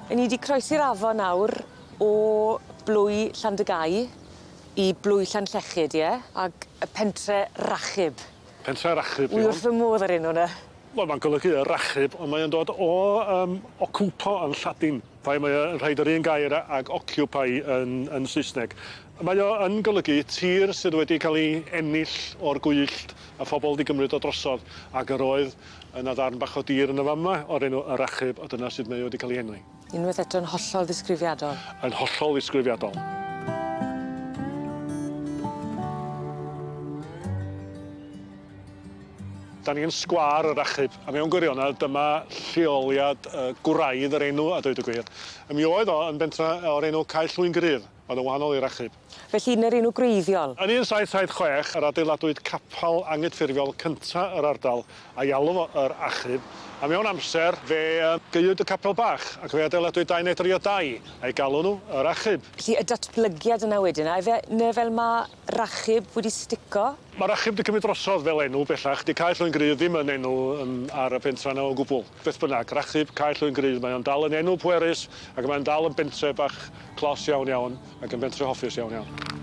'Yn ni 'di croesi'r afon nawr o blwy Llandygai i blwy Llanllechid ie? Ag y pentre Rachub. Pentre Rachub 'di Wi hwn. wrth fy modd â'r enw 'ny. Wel ma'n golygu y Rachub on' mae o'n dod o yym occupo yn Lladin. Fai mae o yn rhoid yr un gair a- ag occupy yn yn Saesneg. Mae o yn golygu tir sydd wedi ca'l 'i ennill o'r gwyllt a phobol 'di gymryd o drosodd ag yr oedd yna ddarn bach o dir yn y fa' 'ma o'r enw Yr Achub a dyna sud mae o wedi ca'l 'i enwi. Unwaith eto'n hollol ddisgrifiadol. Yn hollol ddisgrifiadol. 'Dan ni yn sgwâr yr Achub a mewn gwirionedd dyma lleoliad yy gwraidd yr enw a dweud y gwir. A mi oedd o yn bentra o'r enw Cae Llwyn Grudd, oedd yn wahanol i'r Achub. Felly 'ny'r enw gwreiddiol? Yn 1776 yr adeiladwyd capal angydffurfiol cynta yr ardal a'i alw fo yr Achub, a mewn amser fe yy gaewyd y capel bach ac fe adeiladwyd dau neu dri o dai a'i galw nhw yr Achub. Felly y datblygiad yna wedyn a ife 'ny fel ma' Rachub wedi stico? Ma'r Achub 'di cymryd drosodd fel enw bellach, 'di Cae Llwyn Grudd ddim yn enw yym ar y pentra 'na o gwbwl. Beth bynnag, Rachub, Cae Llwyn Grudd, mae o'n dal yn enw pwerus ac mae'n dal yn bentre bach clos iawn iawn ac yn bentre hoffus iawn iawn.